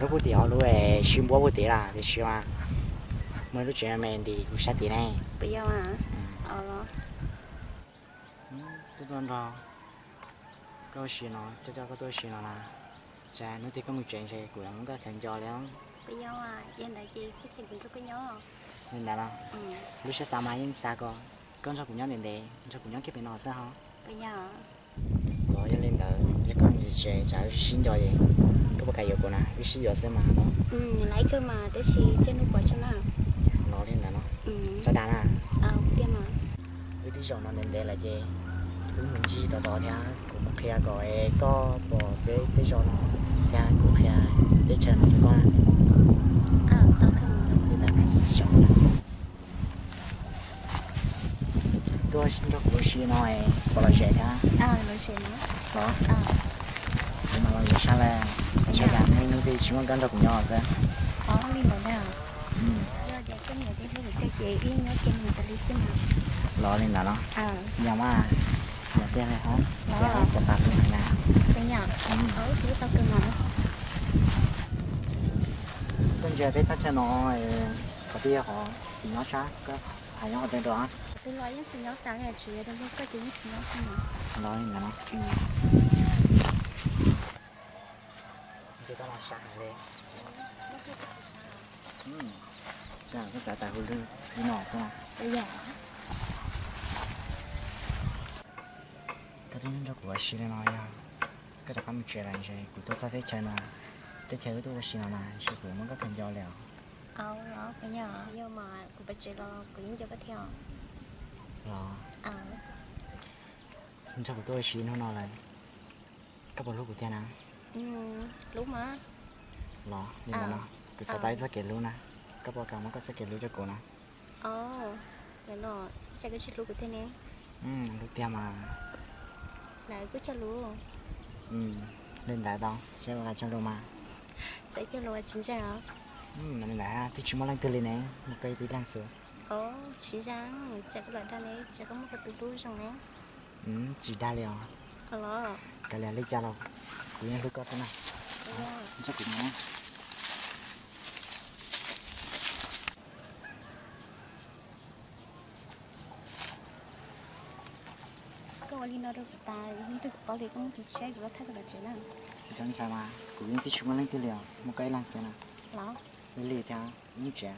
Nyob puag tim hauv lub es sib npuab puag tim lawm tiam sis mas muaj ib lub tsev me me ntim kuv sab tid ne. Puas yog? Tuaj tuaj nrog koj ua si no, coj coj koj tuaj ua si no na. Tsam hnub twg koj mus tsev ntshe kuv yuav muab koj khaws nco li. Puas yog? Yog ntawd ces kuv ces kuv nrog koj nyob. Li ntawd los? Lub siab xav mas yeej xav kom koj nrog kuv nyob ntev ntev, nrog kuv nyob kiag pem no xwb ho. Puas yog? Los yog li ntawd yog koj mus tsev tsam wb sib nco es koj puas kam yuav kuv na, wb sib yuav xwb mas los. Los li ntawd no, txhob dag na. Wb twb zaum no ntev ntev lawm ces wb mus ncig tod tod thiab kuv mus qhia kom koj pom peb tej zos no thiab kuv qhia teb chaws no rau koj na. Li ntawd xyov na. Tuaj nrog kuv ua si no es puas lom zem thiab? Los, kuv mas lom zem sab lawm, tsam hnub twg tsis muaj koj nrog kuv nyob xwb. Los li ntawd los? Yog mas, yog tiag li ho, tiag ho, xav xav kuv heev na. Koj ntsia peb thaj chaw no, qhov twg yog qhov xis nyob sab, koj hais nyob qhov twg rau? Los li ntawd no. Ntshe koj mas sab heev li. Koj tsav tas hu lwg li no xwb. Koj twb nrog kuv ua si li no yog koj rov qab mus tsev lawm ntshe kuv tuaj txog teb chaws no, teb chaws wb tuaj ua si no mas ntshe kuv muab koj khaws nco li os. Yog mas kuv pais tsev los kuv yeej nco koj thiab. Los, nrog kuv tuaj ua si hnub no lawm, koj puas hlub kuv tiag na? Hlub mas. Los li ntawd no, kuv xav tau ib txoj kev hlub na, koj puas kam muab koj txoj kev hlub rau kuv na? Ntawm no, ib tsam koj tsis hlub kuv tiag ne? Hlub tiag mas. Lawv kuj cog lus. Li ntawd tau, seb ua cas cog lus mas. Xav cog lus tsis ntseeg os. Li ntawd twb tsis muaj leej twg li ne, muaj koj ib leeg xwb. Tsis ntseeg, tsam koj lam dag ne, tsam koj muaj koj tus hlub zoo ne. Tsis dag li os. Kav liam li cas los kuv yeej hlub koj xwb na. Ntshe kuv mus na. Koj ua li no rau kuv tas, hnub twg kuv paub tias koj muaj tus tshiab kuv yuav thauj koj los tsev na. Tsis txhob ntshai mas, kuv yeej twb tsis muaj leej twg li os, muaj koj ib leeg xwb na. Los, lig lig thiab, wb mus tsev.